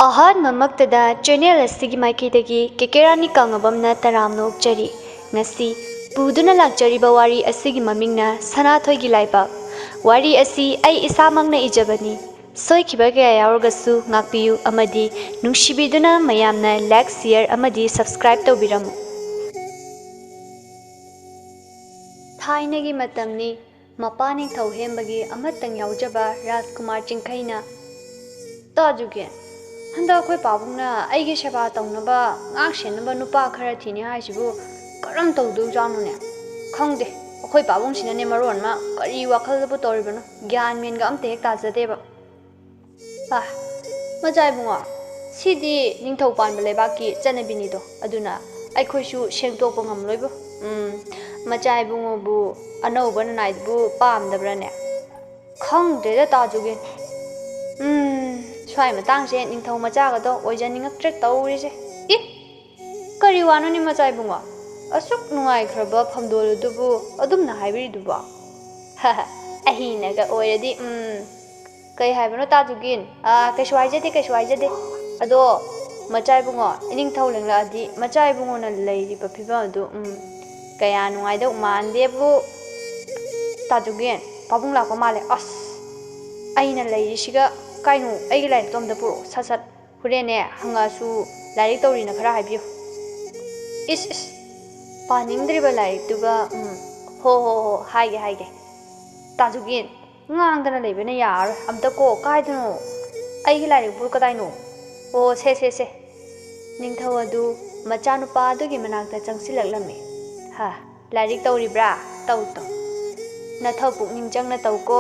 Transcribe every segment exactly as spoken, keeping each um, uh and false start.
ꯑꯍꯥꯟꯕꯃꯛꯇꯗ channel ꯑꯁꯤꯒꯤ ꯃꯥꯏꯀꯩꯗꯒꯤ ꯀꯦ ꯀꯦ ꯔꯥꯅꯤ ꯀꯪꯂꯕꯝꯅ ꯇꯔꯥꯝꯅ ꯑꯣꯛꯆꯔꯤ꯫ ꯉꯁꯤ ꯄꯨꯗꯨꯅ ꯂꯥꯛꯆꯔꯤꯕ ꯋꯥꯔꯤ ꯑꯁꯤꯒꯤ ꯃꯃꯤꯡꯅ ꯁꯅꯥꯊꯣꯏꯒꯤ ꯂꯥꯏꯕꯛ꯫ ꯋꯥꯔꯤ ꯑꯁꯤ ꯑꯩ ꯏꯁꯥꯃꯛꯅ ꯏꯖꯕꯅꯤ꯫ ꯁꯣꯏꯈꯤꯕ ꯀꯌꯥ ꯌꯥꯎꯔꯒꯁꯨ ꯉꯥꯛꯄꯤꯌꯨ ꯑꯃꯗꯤ ꯅꯨꯡꯁꯤꯕꯤꯗꯨꯅ ꯃꯌꯥꯝꯅ like, share ꯑꯃꯗꯤ subscribe ꯇꯧꯕꯤꯔꯝꯃꯨ꯫ ꯊꯥꯏꯅꯒꯤ ꯃꯇꯝꯅꯤ꯫ ꯃꯄꯥ ꯅꯤꯡꯊꯧ ꯍꯦꯝꯕꯒꯤ ꯑꯃꯠꯇꯪ ꯌꯥꯎꯖꯕ ꯔꯥꯖꯀꯨꯃꯥꯔ ꯆꯤꯡꯈꯩꯅ, "ꯇꯥꯖꯨꯒꯦꯟ, ꯍꯟꯗꯛ ꯑꯩꯈꯣꯏ ꯄꯥꯕꯨꯡꯅ ꯑꯩꯒꯤ ꯁꯦꯕꯥ ꯇꯧꯅꯕ, ꯉꯥꯛ ꯁꯦꯟꯅꯕ ꯅꯨꯄꯥ ꯈꯔ ꯊꯤꯅꯤ ꯍꯥꯏꯁꯤꯕꯨ ꯀꯔꯝ ꯇꯧꯗꯣꯏꯖꯥꯠꯅꯣꯅꯦ? ꯈꯪꯗꯦ, ꯑꯩꯈꯣꯏ ꯄꯥꯕꯨꯡꯁꯤꯅꯅꯦ ꯃꯔꯣꯟ ꯑꯃ ꯀꯔꯤ ꯋꯥꯈꯜꯗꯕꯨ ꯇꯧꯔꯤꯕꯅꯣ, ꯒ꯭ꯌꯥꯟ ꯃꯦꯟꯒ ꯑꯝꯇ ꯍꯦꯛ ꯇꯥꯖꯗꯦꯕ"꯫ ꯑ, ꯃꯆꯥ ꯏꯕꯨꯡꯉꯣ, ꯁꯤꯗꯤ ꯅꯤꯡꯊꯧ ꯄꯥꯟꯕ ꯂꯩꯕꯥꯛꯀꯤ ꯆꯠꯅꯕꯤꯅꯤꯗꯣ, ꯑꯗꯨꯅ ꯑꯩꯈꯣꯏꯁꯨ ꯁꯦꯡꯗꯣꯛꯄ ꯉꯝꯂꯣꯏꯕꯨ꯫ ꯎꯝ, ꯃꯆꯥ ꯏꯕꯨꯡꯉꯣꯕꯨ ꯑꯅꯧꯕ ꯅꯅꯥꯏꯗꯨꯕꯨ ꯄꯥꯝꯗꯕ꯭ꯔꯥꯅꯦ? ꯈꯪꯗꯦꯗ ꯇꯥꯖꯨꯒꯦꯟ꯫ ꯎꯝ, ꯁ꯭ꯋꯥꯏ ꯃꯇꯥꯡꯁꯦ ꯅꯤꯡꯊꯧ ꯃꯆꯥꯒꯗꯣ ꯑꯣꯏꯖꯅꯤꯡꯉꯛꯇ꯭ꯔꯦ ꯇꯧꯔꯤꯁꯦ꯫ ꯏ! ꯀꯔꯤ ꯋꯥꯅꯣꯅꯦ ꯃꯆꯥ ꯏꯕꯨꯡꯉꯣ? ꯑꯁꯨꯛ ꯅꯨꯡꯉꯥꯏꯈ꯭ꯔꯕ ꯐꯝꯗꯣꯜ ꯑꯗꯨꯕꯨ ꯑꯗꯨꯝꯅ ꯍꯥꯏꯕꯤꯔꯤꯗꯨꯕꯣ? ꯑꯍꯤꯅꯒ ꯑꯣꯏꯔꯗꯤ, ꯎꯝ꯫ ꯀꯩ ꯍꯥꯏꯕꯅꯣ ꯇꯥꯖꯨꯒꯤꯟ? ꯑꯥ, ꯀꯩꯁꯨ ꯍꯥꯏꯖꯗꯦ, ꯀꯩꯁꯨ ꯍꯥꯏꯖꯗꯦ꯫ ꯑꯗꯣ, ꯃꯆꯥ ꯏꯕꯨꯡꯉꯣ, ꯏꯅꯤꯡꯊꯧ ꯂꯦꯡꯂꯛꯑꯗꯤ ꯃꯆꯥ ꯏꯕꯨꯡꯉꯣꯅ ꯂꯩꯔꯤꯕ ꯐꯤꯕꯝ ꯑꯗꯨ, ꯎꯝ, ꯀꯌꯥ ꯅꯨꯡꯉꯥꯏꯗꯧ ꯃꯥꯟꯗꯦꯕꯨ꯫ ꯇꯥꯖꯨꯒꯤꯟ, ꯄꯥꯕꯨꯡ ꯂꯥꯛꯄ ꯃꯥꯜꯂꯦ꯫ ꯑꯁ, ꯑꯩꯅ ꯂꯩꯔꯤꯁꯤꯒ ꯀꯥꯏꯅꯣ? ꯑꯩꯒꯤ ꯂꯥꯏꯔꯤꯛꯇꯣ ꯑꯝꯇ ꯄꯨꯔꯛꯑꯣ, ꯁꯠ ꯁꯠ꯫ ꯍꯣꯔꯦꯟꯅꯦ ꯍꯪꯉꯛꯑꯁꯨ ꯂꯥꯏꯔꯤꯛ ꯇꯧꯔꯤꯅ ꯈꯔ ꯍꯥꯏꯕꯤꯌꯨ꯫ ꯏꯁ, ꯏꯁ, ꯄꯥꯅꯤꯡꯗ꯭ꯔꯤꯕ ꯂꯥꯏꯔꯤꯛꯇꯨꯒ, ꯎꯝ, ꯍꯣ, ꯍꯣ, ꯍꯣ, ꯍꯥꯏꯒꯦ, ꯍꯥꯏꯒꯦ꯫ ꯇꯥꯖꯨꯒꯤꯟ, ꯉꯥꯡꯗꯅ ꯂꯩꯕꯅ ꯌꯥꯔꯔꯣꯏ꯫ ꯑꯝꯇ ꯀꯣ, ꯀꯥꯏꯗꯅꯣ? ꯑꯩꯒꯤ ꯂꯥꯏꯔꯤꯛꯄꯨ ꯀꯗꯥꯏꯅꯣ? ꯑꯣ, ꯁꯦ, ꯁꯦ, ꯁꯦ꯫ ꯅꯤꯡꯊꯧ ꯑꯗꯨ ꯃꯆꯥꯅꯨꯄꯥ ꯑꯗꯨꯒꯤ ꯃꯅꯥꯛꯇ ꯆꯪꯁꯤꯜꯂꯛꯂꯝꯃꯤ꯫ ꯍꯥ, ꯂꯥꯏꯔꯤꯛ ꯇꯧꯔꯤꯕ꯭ꯔꯥ? ꯇꯧ, ꯇꯧ꯫ ꯅꯊꯧ ꯄꯨꯛꯅꯤꯡ ꯆꯪꯅ ꯇꯧꯀꯣ꯫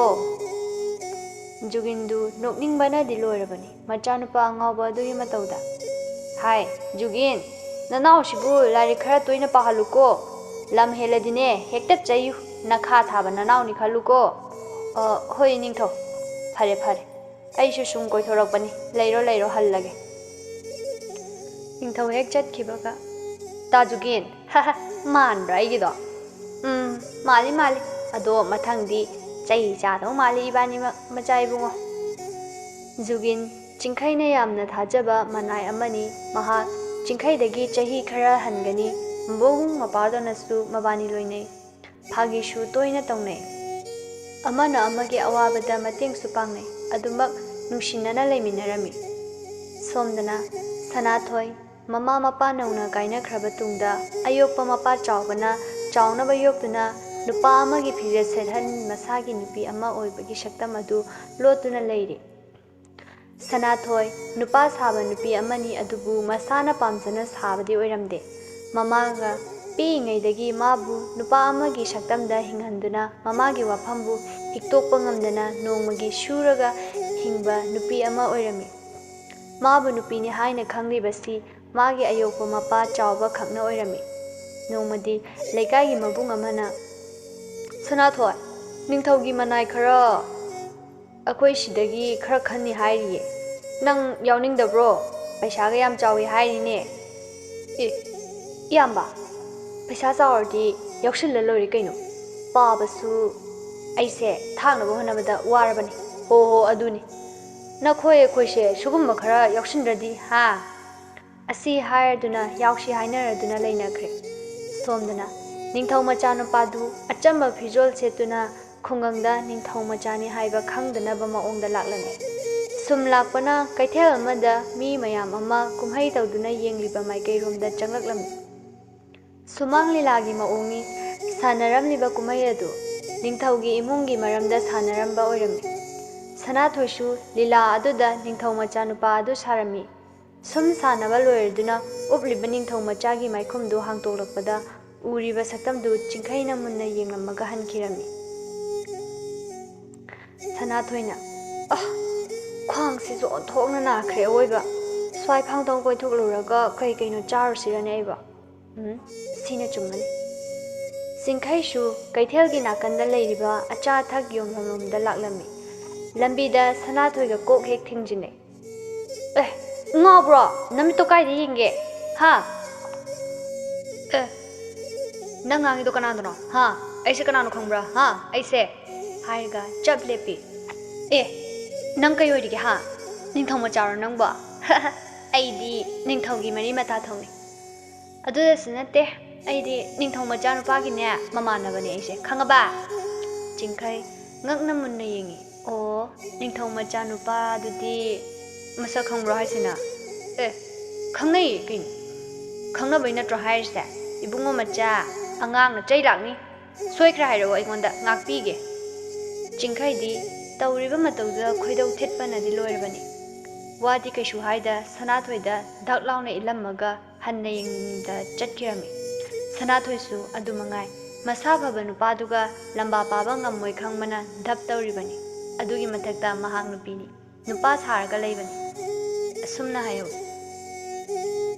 ꯖꯨꯒꯤꯟꯗꯨ ꯅꯣꯛꯅꯤꯡꯕꯅꯗꯤ ꯂꯣꯏꯔꯕꯅꯤ꯫ ꯃꯆꯥꯅꯨꯄꯥ ꯑꯉꯥꯎꯕ ꯑꯗꯨꯒꯤ ꯃꯇꯧꯗ꯫ ꯍꯥꯏ, ꯖꯨꯒꯤꯟ, ꯅꯅꯥꯎꯁꯤꯕꯨ ꯂꯥꯏꯔꯤꯛ ꯈꯔ ꯇꯣꯏꯅ ꯄꯥꯍꯜꯂꯨꯀꯣ꯫ ꯂꯝ ꯍꯦꯜꯂꯗꯤꯅꯦ, ꯍꯦꯛꯇ ꯆꯩꯌꯨ꯫ ꯅꯈꯥ ꯊꯥꯕ ꯅꯅꯥꯎꯅꯤ ꯈꯜꯂꯨꯀꯣ꯫ ꯑ, ꯍꯣꯏ, ꯏꯅꯤꯡꯊꯧ꯫ ꯐꯔꯦ, ꯐꯔꯦ꯫ ꯑꯩꯁꯨ ꯁꯨꯝ ꯀꯣꯏꯊꯣꯔꯛꯄꯅꯤ꯫ ꯂꯩꯔꯣ, ꯂꯩꯔꯣ, ꯍꯜꯂꯒꯦ꯫ ꯅꯤꯡꯊꯧ ꯍꯦꯛ ꯆꯠꯈꯤꯕꯒ, ꯇꯥꯖꯨꯒꯤꯟ, ꯍꯥ, ꯍꯥ, ꯃꯥꯟꯕ꯭ꯔꯥ ꯑꯩꯒꯤꯗꯣ? ꯎꯝ, ꯃꯥꯜꯂꯤ, ꯃꯥꯜꯂꯤ꯫ ꯑꯗꯣ ꯃꯊꯪꯗꯤ ꯆꯩ ꯆꯥꯗꯧ ꯃꯥꯜꯂꯤ ꯏꯕꯥꯅꯤꯃꯛ, ꯃꯆꯥ ꯏꯕꯨꯡꯉꯣ꯫ ꯖꯨꯒꯤꯟ ꯆꯤꯡꯈꯩꯅ ꯌꯥꯝꯅ ꯊꯥꯖꯕ ꯃꯅꯥꯏ ꯑꯃꯅꯤ꯫ ꯃꯍꯥꯛ ꯆꯤꯡꯈꯩꯗꯒꯤ ꯆꯍꯤ ꯈꯔ ꯍꯟꯒꯅꯤ꯫ ꯃꯕꯨꯡ ꯃꯧꯄ꯭ꯋꯥꯗꯧꯅꯁꯨ ꯃꯕꯥꯅꯤ ꯂꯣꯏꯅꯩ꯫ ꯐꯥꯒꯤꯁꯨ ꯇꯣꯏꯅ ꯇꯧꯅꯩ꯫ ꯑꯃꯅ ꯑꯃꯒꯤ ꯑꯋꯥꯕꯗ ꯃꯇꯦꯡꯁꯨ ꯄꯥꯡꯅꯩ꯫ ꯑꯗꯨꯃꯛ ꯅꯨꯡꯁꯤꯅꯅ ꯂꯩꯃꯤꯟꯅꯔꯝꯃꯤ꯫ ꯁꯣꯝꯗꯅ ꯁꯅꯥꯊꯣꯏ, ꯃꯃꯥ ꯃꯄꯥ ꯅꯧꯅ ꯀꯥꯏꯅꯈ꯭ꯔꯕ ꯇꯨꯡꯗ ꯑꯌꯣꯛꯄ ꯃꯄꯥ ꯆꯥꯎꯕꯅ ꯆꯥꯎꯅꯕ ꯌꯣꯛꯇꯨꯅ ꯅꯨꯄꯥ ꯑꯃꯒꯤ ꯐꯤꯖꯦꯠ ꯁꯦꯠꯍꯟ ꯃꯁꯥꯒꯤ ꯅꯨꯄꯤ ꯑꯃ ꯑꯣꯏꯕꯒꯤ ꯁꯛꯇꯝ ꯑꯗꯨ ꯂꯣꯠꯇꯨꯅ ꯂꯩꯔꯤ꯫ ꯁꯅꯥꯊꯣꯏ ꯅꯨꯄꯥ ꯁꯥꯕ ꯅꯨꯄꯤ ꯑꯃꯅꯤ, ꯑꯗꯨꯕꯨ ꯃꯁꯥꯅ ꯄꯥꯝꯖꯅ ꯁꯥꯕꯗꯤ ꯑꯣꯏꯔꯝꯗꯦ꯫ ꯃꯃꯥꯒ ꯄꯤꯛꯏꯉꯩꯗꯒꯤ ꯃꯥꯕꯨ ꯅꯨꯄꯥ ꯑꯃꯒꯤ ꯁꯛꯇꯝꯗ ꯍꯤꯡꯍꯟꯗꯨꯅ ꯃꯃꯥꯒꯤ ꯋꯥꯐꯝꯕꯨ ꯍꯤꯛꯇꯣꯛꯄ ꯉꯝꯗꯅ ꯅꯣꯡꯃꯒꯤ ꯁꯨꯔꯒ ꯍꯤꯡꯕ ꯅꯨꯄꯤ ꯑꯃ ꯑꯣꯏꯔꯝꯃꯤ꯫ ꯃꯥꯕꯨ ꯅꯨꯄꯤꯅꯤ ꯍꯥꯏꯅ ꯈꯪꯂꯤꯕꯁꯤ ꯃꯥꯒꯤ ꯑꯌꯣꯛꯄ ꯃꯄꯥ ꯆꯥꯎꯕ ꯈꯛꯅ ꯑꯣꯏꯔꯝꯃꯤ꯫ ꯅꯣꯡꯃꯗꯤ ꯂꯩꯀꯥꯏꯒꯤ ꯃꯕꯨꯡ ꯑꯃꯅ, "ꯁꯅꯥꯊꯣꯏ, ꯅꯤꯡꯊꯧꯒꯤ ꯃꯅꯥꯏ ꯈꯔ ꯑꯩꯈꯣꯏ ꯁꯤꯗꯒꯤ ꯈꯔ ꯈꯟꯅꯤ ꯍꯥꯏꯔꯤꯌꯦ꯫ ꯅꯪ ꯌꯥꯎꯅꯤꯡꯗꯕ꯭ꯔꯣ? ꯄꯩꯁꯥꯒ ꯌꯥꯝ ꯆꯥꯎꯏ ꯍꯥꯏꯔꯤꯅꯦ꯫" "ꯑꯦ, ꯏꯌꯥꯝꯕ, ꯄꯩꯁꯥ ꯆꯥꯎꯔꯗꯤ ꯌꯥꯎꯁꯤꯜꯂ ꯂꯣꯏꯔꯦ ꯀꯩꯅꯣ꯫ ꯄꯥꯕꯁꯨ ꯑꯩꯁꯦ ꯊꯥꯛꯅꯕ ꯍꯣꯠꯅꯕꯗ ꯋꯥꯔꯕꯅꯤ꯫" "ꯍꯣ ꯍꯣ, ꯑꯗꯨꯅꯤ꯫ ꯅꯈꯣꯏ ꯑꯩꯈꯣꯏꯁꯦ ꯁꯤꯒꯨꯝꯕ ꯈꯔ ꯌꯥꯎꯁꯤꯟꯗ꯭ꯔꯗꯤ, ꯍꯥ?" ꯑꯁꯤ ꯍꯥꯏꯔꯗꯨꯅ ꯌꯥꯎꯁꯤ ꯍꯥꯏꯅꯔꯗꯨꯅ ꯂꯩꯅꯈ꯭ꯔꯦ꯫ ꯁꯣꯝꯗꯅ ꯅꯤꯡꯊꯧ ꯃꯆꯥꯅꯨꯄꯥꯗꯨ ꯑꯆꯝꯕ ꯐꯤꯖꯣꯜ ꯁꯦꯠꯇꯨꯅ ꯈꯨꯡꯒꯪꯗ ꯅꯤꯡꯊꯧ ꯃꯆꯥꯅꯤ ꯍꯥꯏꯕ ꯈꯪꯗꯅꯕ ꯃꯑꯣꯡꯗ ꯂꯥꯛꯂꯝꯃꯤ꯫ ꯁꯨꯝ ꯂꯥꯛꯄꯅ ꯀꯩꯊꯦꯜ ꯑꯃꯗ ꯃꯤ ꯃꯌꯥꯝ ꯑꯃ ꯀꯨꯝꯍꯩ ꯇꯧꯗꯨꯅ ꯌꯦꯡꯂꯤꯕ ꯃꯥꯏꯀꯩꯔꯣꯝꯗ ꯆꯪꯂꯛꯂꯝꯃꯤ꯫ ꯁꯨꯃꯥꯡ ꯂꯤꯂꯥꯒꯤ ꯃꯑꯣꯡꯅꯤ ꯁꯥꯟꯅꯔꯝꯂꯤꯕ ꯀꯨꯝꯍꯩ ꯑꯗꯨ꯫ ꯅꯤꯡꯊꯧꯒꯤ ꯏꯃꯨꯡꯒꯤ ꯃꯔꯝꯗ ꯁꯥꯟꯅꯔꯝꯕ ꯑꯣꯏꯔꯝꯃꯤ꯫ ꯁꯅꯥꯊꯣꯏꯁꯨ ꯂꯤꯂꯥ ꯑꯗꯨꯗ ꯅꯤꯡꯊꯧ ꯃꯆꯥꯅꯨꯄꯥ ꯑꯗꯨ ꯁꯥꯔꯝꯃꯤ꯫ ꯁꯨꯝ ꯁꯥꯟꯅꯕ ꯂꯣꯏꯔꯗꯨꯅ ꯎꯞꯂꯤꯕ ꯅꯤꯡꯊꯧ ꯃꯆꯥꯒꯤ ꯃꯥꯏꯈꯨꯝꯗꯨ ꯍꯥꯡꯇꯣꯛꯂꯛꯄꯗ ꯎꯔꯤꯕ ꯁꯛꯇꯝꯗꯨ ꯆꯤꯡꯈꯩꯅ ꯃꯨꯟꯅ ꯌꯦꯡꯂꯝꯃꯒ ꯍꯟꯈꯤꯔꯝꯃꯤ꯫ ꯁꯅꯥꯊꯣꯏꯅ, "ꯑ, ꯈ꯭ꯋꯥꯡꯁꯤꯁꯨ ꯑꯣꯟꯊꯣꯛꯅ ꯅꯥꯈ꯭ꯔꯦ ꯑꯋꯣꯏꯕ꯫ ꯁ꯭ꯋꯥꯏ ꯐꯥꯡꯇꯣꯡ ꯀꯣꯏꯊꯣꯛꯂꯨꯔꯒ ꯀꯩ ꯀꯩꯅꯣ ꯆꯥꯔꯨꯁꯤꯔꯅꯦ ꯑꯩꯕꯣ?" ꯎꯝ, ꯁꯤꯅ ꯆꯨꯝꯃꯅꯤ꯫ ꯆꯤꯡꯈꯩꯁꯨ ꯀꯩꯊꯦꯜꯒꯤ ꯅꯥꯀꯟꯗ ꯂꯩꯔꯤꯕ ꯑꯆꯥ ꯑꯊꯛ ꯌꯣꯟꯐꯝ ꯂꯣꯝꯗ ꯂꯥꯛꯂꯝꯃꯤ꯫ ꯂꯝꯕꯤꯗ ꯁꯅꯥꯊꯣꯏꯒ ꯀꯣꯛ ꯍꯦꯛ ꯊꯦꯡꯖꯤꯟꯅꯩ꯫ "ꯑꯦ, ꯉꯥꯎꯕ꯭ꯔꯣ? ꯅꯃꯤꯠꯇꯣ ꯀꯥꯏꯗ ꯌꯦꯡꯒꯦ? ꯍꯥ? ꯑꯦ, ꯅꯪ ꯉꯥꯡꯉꯤꯗꯣ ꯀꯅꯥꯗꯅꯣ? ꯍꯥ? ꯑꯩꯁꯦ ꯀꯅꯥꯅꯣ ꯈꯪꯕ꯭ꯔꯥ? ꯍꯥ? ꯑꯩꯁꯦ?" ꯍꯥꯏꯔꯒ ꯆꯞ ꯂꯦꯞꯄꯤ꯫ "ꯑꯦ, ꯅꯪ ꯀꯩ ꯑꯣꯏꯔꯤꯒꯦ, ꯍꯥ? ꯅꯤꯡꯊꯧ ꯃꯆꯥꯔꯣ ꯅꯪꯕꯣ? ꯑꯩꯗꯤ ꯅꯤꯡꯊꯧꯒꯤ ꯃꯔꯤ ꯃꯇꯥ ꯊꯣꯡꯅꯤ꯫ ꯑꯗꯨꯗꯁꯨ ꯅꯠꯇꯦ, ꯑꯩꯗꯤ ꯅꯤꯡꯊꯧ ꯃꯆꯥ ꯅꯨꯄꯥꯒꯤꯅꯦ ꯃꯃꯥꯟꯅꯕꯅꯦ ꯑꯩꯁꯦ, ꯈꯪꯉꯕ? ꯆꯤꯡꯈꯩ ꯉꯛꯅ ꯃꯨꯟꯅ ꯌꯦꯡꯉꯤ꯫ ꯑꯣ, ꯅꯤꯡꯊꯧ ꯃꯆꯥ ꯅꯨꯄꯥꯗꯨꯗꯤ ꯃꯁꯛ ꯈꯪꯕ꯭ꯔꯣ ꯍꯥꯏꯁꯤꯅ? ꯑꯦ, ꯈꯪꯅꯩꯌꯦ ꯀꯩꯅꯣ꯫ ꯈꯪꯅꯕꯩ ꯅꯠꯇ꯭ꯔꯣ ꯍꯥꯏꯔꯤꯁꯦ? ꯏꯕꯨꯡꯉꯣ ꯃꯆꯥ, ꯑꯉꯥꯡꯅ ꯆꯩ ꯂꯥꯛꯅꯤ꯫ ꯁꯣꯏꯈ꯭ꯔꯦ ꯍꯥꯏꯔꯛꯑꯣ ꯑꯩꯉꯣꯟꯗ, ꯉꯥꯛꯄꯤꯒꯦ꯫ ꯆꯤꯡꯈꯩꯗꯤ ꯇꯧꯔꯤꯕ ꯃꯇꯧꯗꯨꯗ ꯈꯣꯏꯗꯧ ꯊꯤꯠꯄꯅꯗꯤ ꯂꯣꯏꯔꯕꯅꯤ꯫ ꯋꯥꯗꯤ ꯀꯩꯁꯨ ꯍꯥꯏꯗ ꯁꯅꯥꯊꯣꯏꯗ ꯙꯛ ꯂꯥꯎꯅ ꯏꯜꯂꯝꯃꯒ ꯍꯟꯅ ꯌꯦꯡꯅꯤꯡꯗ ꯆꯠꯈꯤꯔꯝꯃꯤ꯫ ꯁꯅꯥꯊꯣꯏꯁꯨ ꯑꯗꯨ ꯃꯉꯥꯏ, ꯃꯁꯥ ꯐꯕ ꯅꯨꯄꯥꯗꯨꯒ ꯂꯝꯕꯥ ꯄꯥꯕ ꯉꯝꯃꯣꯏ ꯈꯪꯕꯅ ꯙꯞ ꯇꯧꯔꯤꯕꯅꯤ꯫ ꯑꯗꯨꯒꯤ ꯃꯊꯛꯇ ꯃꯍꯥꯛ ꯅꯨꯄꯤꯅꯤ, ꯅꯨꯄꯥ ꯁꯥꯔꯒ ꯂꯩꯕꯅꯤ꯫ ꯑꯁꯨꯝꯅ ꯍꯥꯏꯍꯧꯏ꯫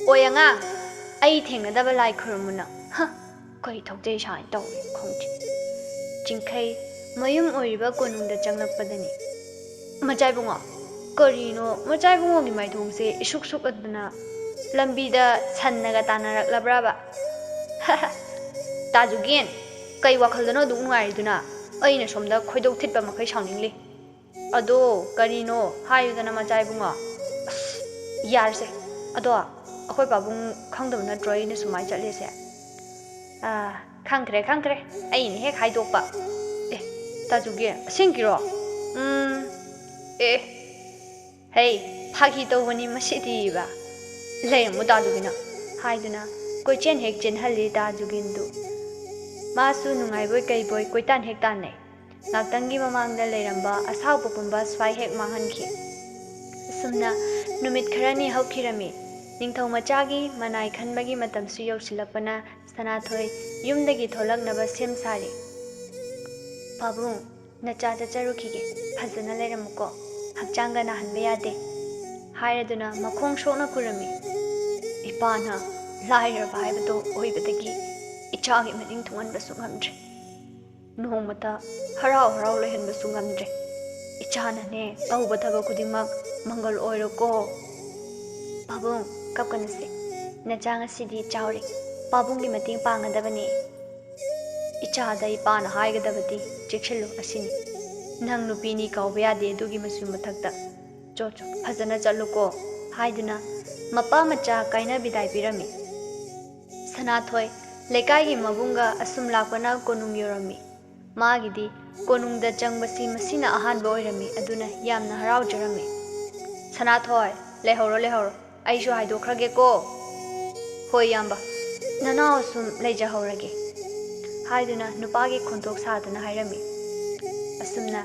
ꯑꯣꯏ ꯑꯉꯥꯡ, ꯑꯩ ꯊꯦꯡꯅꯗꯕ ꯂꯥꯏ ꯈꯨꯔꯨꯝꯃꯨ ꯅꯪ꯫ ꯍ, ꯀꯔꯤ ꯊꯣꯛꯆꯩ ꯁꯥꯏꯅ ꯇꯧꯔꯤ ꯈꯪꯗꯦ꯫ ꯆꯤꯡꯈꯩ ꯃꯌꯨꯝ ꯑꯣꯏꯔꯤꯕ ꯀꯣꯅꯨꯡꯗ ꯆꯪꯂꯛꯄꯗꯅꯤ꯫ ꯃꯆꯥ ꯏꯕꯨꯡꯉꯣ, ꯀꯔꯤꯅꯣ ꯃꯆꯥ ꯏꯕꯨꯡꯉꯣꯒꯤ ꯃꯥꯏꯊꯣꯡꯁꯦ ꯏꯁꯨꯛ ꯁꯨꯛꯑꯗꯅ ꯂꯝꯕꯤꯗ ꯁꯟꯅꯒ ꯇꯥꯟꯅꯔꯛꯂꯕ꯭ꯔꯕ? ꯇꯥꯖꯨꯒꯦꯟ, ꯀꯩ ꯋꯥꯈꯜꯗꯅꯣ ꯑꯗꯨꯛ ꯅꯨꯡꯉꯥꯏꯔꯤꯗꯨꯅ? ꯑꯩꯅ ꯁꯣꯝꯗ ꯈꯣꯏꯗꯧ ꯊꯤꯠꯄ ꯃꯈꯩ ꯁꯥꯎꯅꯤꯡꯂꯤ꯫ ꯑꯗꯣ ꯀꯔꯤꯅꯣ ꯍꯥꯏꯌꯨꯗꯅ ꯃꯆꯥ ꯏꯕꯨꯡꯉꯣ? ꯑꯁ, ꯌꯥꯔꯁꯦ꯫ ꯑꯗꯣ ꯑꯩꯈꯣꯏ ꯄꯥꯕꯨꯡ ꯈꯪꯗꯕ ꯅꯠꯇ꯭ꯔꯣ ꯑꯩꯅ ꯁꯨꯃꯥꯏꯅ ꯆꯠꯂꯤꯁꯦ? ꯑꯥ, ꯈꯪꯈ꯭ꯔꯦ, ꯈꯪꯈ꯭ꯔꯦ꯫ ꯑꯩꯅ ꯍꯦꯛ ꯍꯥꯏꯗꯣꯛꯄ꯫ ꯑꯦ, ꯇꯥꯖꯨꯒꯦꯟ, ꯑꯁꯦꯡꯀꯤꯔꯣ? ꯎꯝ, ꯑꯦ, ꯍꯩ, ꯐꯥꯒꯤ ꯇꯧꯕꯅꯤ ꯃꯁꯤꯗꯤꯕ꯫ ꯂꯩꯔꯝꯃꯨ ꯇꯥꯖꯨꯒꯦꯟ ꯍꯥꯏꯗꯨꯅ ꯀꯣꯏꯆꯦꯟ ꯍꯦꯛ ꯆꯦꯟꯍꯜꯂꯤ ꯇꯥꯖꯨꯒꯦꯟꯗꯨ꯫ ꯃꯥꯁꯨ ꯅꯨꯡꯉꯥꯏꯕꯣꯏ ꯀꯩꯕꯣꯏ ꯀꯣꯏꯇꯥꯟ ꯍꯦꯛ ꯇꯥꯟꯅꯩ꯫ ꯉꯥꯛꯇꯪꯒꯤ ꯃꯃꯥꯡꯗ ꯂꯩꯔꯝꯕ ꯑꯁꯥꯎꯕ ꯄꯨꯝꯕ ꯁ꯭ꯋꯥꯏ ꯍꯦꯛ ꯃꯥꯡꯍꯟꯈꯤ꯫ ꯑꯁꯨꯝꯅ ꯅꯨꯃꯤꯠ ꯈꯔꯅꯤ ꯍꯧꯈꯤꯔꯝꯃꯤ꯫ ꯅꯤꯡꯊꯧ ꯃꯆꯥꯒꯤ ꯃꯅꯥꯏ ꯈꯟꯕꯒꯤ ꯃꯇꯝꯁꯨ ꯌꯧꯁꯤꯜꯂꯛꯄꯅ ꯁꯅꯥꯊꯣꯏ ꯌꯨꯝꯗꯒꯤ ꯊꯣꯛꯂꯛꯅꯕ ꯁꯦꯝ ꯁꯥꯔꯤ꯫ "ꯄꯥꯕꯨꯡ, ꯅꯆꯥ ꯆꯠꯆꯔꯨꯈꯤꯒꯦ, ꯐꯖꯅ ꯂꯩꯔꯝꯃꯨꯀꯣ, ꯍꯛꯆꯥꯡꯒ ꯅꯥꯍꯟꯕ ꯌꯥꯗꯦ" ꯍꯥꯏꯔꯗꯨꯅ ꯃꯈꯣꯡ ꯁꯣꯛꯅ ꯈꯨꯔꯝꯃꯤ꯫ ꯏꯄꯥꯅ ꯂꯥꯏꯔꯕ ꯍꯥꯏꯕꯗꯣ ꯑꯣꯏꯕꯗꯒꯤ ꯏꯆꯥꯒꯤ ꯃꯅꯤꯡ ꯊꯨꯡꯍꯟꯕꯁꯨ ꯉꯝꯗ꯭ꯔꯦ꯫ ꯅꯣꯡꯃꯇ ꯍꯔꯥꯎ ꯍꯔꯥꯎ ꯂꯩꯍꯟꯕꯁꯨ ꯉꯝꯗ꯭ꯔꯦ꯫ ꯏꯆꯥꯅꯅꯦ ꯇꯧꯕ ꯊꯕꯛ ꯈꯨꯗꯤꯡꯃꯛ ꯃꯪꯒꯜ ꯑꯣꯏꯔꯣꯀꯣ꯫ ꯄꯥꯕꯨꯡ, ꯀꯞꯀꯅꯨꯁꯦ꯫ ꯅꯆꯥ ꯉꯁꯤꯗꯤ ꯆꯥꯎꯔꯦ꯫ ꯄꯥꯕꯨꯡꯒꯤ ꯃꯇꯦꯡ ꯄꯥꯡꯒꯗꯕꯅꯦ꯫ ꯏꯆꯥꯗ ꯏꯄꯥꯅ ꯍꯥꯏꯒꯗꯕꯗꯤ "ꯆꯦꯛꯁꯤꯜꯂꯨ" ꯑꯁꯤꯅꯤ꯫ ꯅꯪ ꯅꯨꯄꯤꯅꯤ ꯀꯥꯎꯕ ꯌꯥꯗꯦ ꯑꯗꯨꯒꯤ ꯃꯁꯨ ꯃꯊꯛꯇ꯫ "ꯆꯣ ꯆꯣ, ꯐꯖꯅ ꯆꯠꯂꯨꯀꯣ" ꯍꯥꯏꯗꯨꯅ ꯃꯄꯥ ꯃꯆꯥ ꯀꯥꯏꯅ ꯕꯤꯗꯥꯏ ꯄꯤꯔꯝꯃꯤ꯫ ꯁꯅꯥꯊꯣꯏ ꯂꯩꯀꯥꯏꯒꯤ ꯃꯕꯨꯡꯒ ꯑꯁꯨꯝ ꯂꯥꯛꯄꯅ ꯀꯣꯅꯨꯡ ꯌꯧꯔꯝꯃꯤ꯫ ꯃꯥꯒꯤꯗꯤ ꯀꯣꯅꯨꯡꯗ ꯆꯪꯕꯁꯤ ꯃꯁꯤꯅ ꯑꯍꯥꯟꯕ ꯑꯣꯏꯔꯝꯃꯤ, ꯑꯗꯨꯅ ꯌꯥꯝꯅ ꯍꯔꯥꯎꯖꯔꯝꯃꯤ꯫ "ꯁꯅꯥꯊꯣꯏ, ꯂꯩꯍꯧꯔꯣ, ꯂꯩꯍꯧꯔꯣ, ꯑꯩꯁꯨ ꯍꯥꯏꯗꯣꯛꯈ꯭ꯔꯒꯦꯀꯣ"꯫ "ꯍꯣꯏ, ꯏꯌꯥꯝꯕ, ꯅꯅꯥꯎ ꯑꯁꯨꯝ ꯂꯩꯖꯍꯧꯔꯒꯦ" ꯍꯥꯏꯗꯨꯅ ꯅꯨꯄꯥꯒꯤ ꯈꯣꯟꯊꯣꯛ ꯁꯥꯗꯨꯅ ꯍꯥꯏꯔꯝꯃꯤ꯫ ꯑꯁꯨꯝꯅ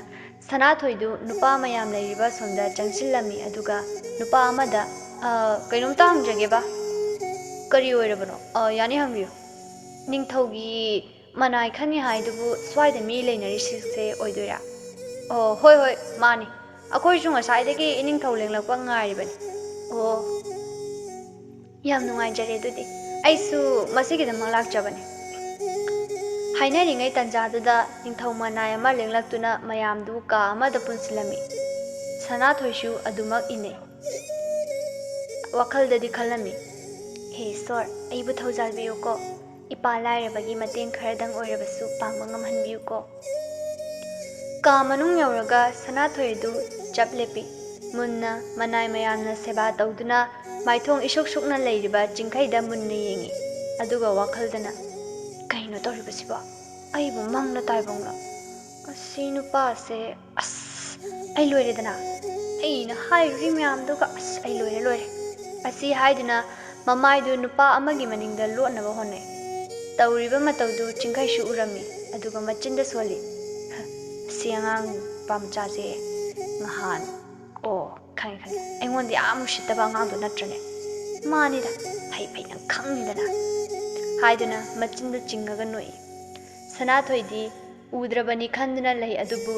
ꯁꯅꯥꯊꯣꯏꯗꯨ ꯅꯨꯄꯥ ꯃꯌꯥꯝ ꯂꯩꯔꯤꯕ ꯑꯁꯣꯝꯗ ꯆꯪꯁꯤꯜꯂꯝꯃꯤ, ꯑꯗꯨꯒ ꯅꯨꯄꯥ ꯑꯃꯗ, "ꯑ, ꯀꯩꯅꯣꯝꯇ ꯍꯪꯖꯒꯦꯕ"꯫ "ꯀꯔꯤ ꯑꯣꯏꯔꯕꯅꯣ?" "ꯑ, ꯌꯥꯅꯤ, ꯍꯪꯕꯤꯌꯨ"꯫ "ꯅꯤꯡꯊꯧꯒꯤ ꯃꯅꯥꯏ ꯈꯟꯅꯤ ꯍꯥꯏꯗꯨꯕꯨ ꯁ꯭ꯋꯥꯏꯗ ꯃꯤ ꯂꯩꯅꯔꯤꯁꯤꯡꯁꯦ ꯑꯣꯏꯗꯣꯏꯔꯥ?" "ꯑꯣ, ꯍꯣꯏ, ꯍꯣꯏ, ꯃꯥꯅꯤ꯫ ꯑꯩꯈꯣꯏꯁꯨ ꯉꯁꯥꯏꯗꯒꯤ ꯏꯅꯤꯡꯊꯧ ꯂꯦꯡꯂꯛꯄ ꯉꯥꯏꯔꯤꯕꯅꯤ"꯫ "ꯑꯣ, ꯌꯥꯝ ꯅꯨꯡꯉꯥꯏꯖꯔꯦ ꯑꯗꯨꯗꯤ꯫ ꯑꯩꯁꯨ ꯃꯁꯤꯒꯤꯗꯃꯛ ꯂꯥꯛꯆꯕꯅꯤ"꯫ ꯍꯥꯏꯅꯔꯤꯉꯩ ꯇꯟꯖꯥꯗꯨꯗ ꯅꯤꯡꯊꯧ ꯃꯅꯥꯏ ꯑꯃ ꯂꯦꯡꯂꯛꯇꯨꯅ ꯃꯌꯥꯝꯗꯨ ꯀꯥ ꯑꯃꯗ ꯄꯨꯟꯁꯤꯜꯂꯝꯃꯤ꯫ ꯁꯅꯥꯊꯣꯏꯁꯨ ꯑꯗꯨꯃꯛ ꯏꯟꯅꯩ꯫ ꯋꯥꯈꯜꯗꯗꯤ ꯈꯜꯂꯝꯃꯤ, "ꯍꯦ ꯏꯁꯣꯔ, ꯑꯩꯕꯨ ꯊꯧꯖꯥꯜꯕꯤꯌꯨꯀꯣ꯫ ꯏꯄꯥ ꯂꯥꯏꯔꯕꯒꯤ ꯃꯇꯦꯡ ꯈꯔꯗꯪ ꯑꯣꯏꯔꯕꯁꯨ ꯄꯥꯡꯕ ꯉꯝꯍꯟꯕꯤꯌꯨꯀꯣ"꯫ ꯀꯥ ꯃꯅꯨꯡ ꯌꯧꯔꯒ ꯁꯅꯥꯊꯣꯏ ꯑꯗꯨ ꯆꯞ ꯂꯦꯞꯄꯤ꯫ ꯃꯨꯟꯅ ꯃꯅꯥꯏ ꯃꯌꯥꯝꯅ ꯁꯦꯕꯥ ꯇꯧꯗꯨꯅ ꯃꯥꯏꯊꯣꯡ ꯏꯁꯨꯛ ꯁꯨꯛꯅ ꯂꯩꯔꯤꯕ ꯆꯤꯡꯈꯩꯗ ꯃꯨꯟꯅ ꯌꯦꯡꯉꯤ꯫ ꯑꯗꯨꯒ ꯋꯥꯈꯜꯗꯅ, "ꯀꯩꯅꯣ ꯇꯧꯔꯤꯕꯁꯤꯕꯣ? ꯑꯩꯕꯨ ꯃꯪꯂ ꯇꯥꯏꯕꯪꯂ? ꯑꯁꯤ ꯅꯨꯄꯥꯁꯦ, ꯑꯁ, ꯑꯩ ꯂꯣꯏꯔꯦꯗꯅ꯫ ꯑꯩꯅ ꯍꯥꯏꯔꯨꯔꯤ ꯃꯌꯥꯝꯗꯨꯒ, ꯑꯁ, ꯑꯩ ꯂꯣꯏꯔꯦ, ꯂꯣꯏꯔꯦ"꯫ ꯑꯁꯤ ꯍꯥꯏꯗꯨꯅ ꯃꯃꯥꯏꯗꯨ ꯅꯨꯄꯥ ꯑꯃꯒꯤ ꯃꯅꯤꯡꯗ ꯂꯣꯠꯅꯕ ꯍꯣꯠꯅꯩ꯫ ꯇꯧꯔꯤꯕ ꯃꯇꯧꯗꯨ ꯆꯤꯡꯈꯩꯁꯨ ꯎꯔꯝꯃꯤ, ꯑꯗꯨꯒ ꯃꯆꯤꯟꯗ ꯁꯣꯜꯂꯤ, "ꯍ, ꯑꯁꯤ ꯑꯉꯥꯡ ꯅꯨꯄꯥ ꯃꯆꯥꯁꯦ ꯉꯍꯥꯟ, ꯑꯣ, ꯈꯪꯉꯦ, ꯈꯪꯉꯦ, ꯑꯩꯉꯣꯟꯗ ꯌꯥꯝ ꯎꯁꯤꯠꯇꯕ ꯑꯉꯥꯡꯗꯣ ꯅꯠꯇ꯭ꯔꯅꯦ? ꯃꯥꯅꯤꯗ, ꯐꯩ ꯐꯩ, ꯅꯪ ꯈꯪꯉꯤꯗꯅ" ꯍꯥꯏꯗꯨꯅ ꯃꯆꯤꯟꯗ ꯆꯤꯡꯉꯒ ꯅꯣꯛꯏ꯫ ꯁꯅꯥꯊꯣꯏꯗꯤ ꯎꯗ꯭ꯔꯕꯅꯤ ꯈꯟꯗꯨꯅ ꯂꯩ, ꯑꯗꯨꯕꯨ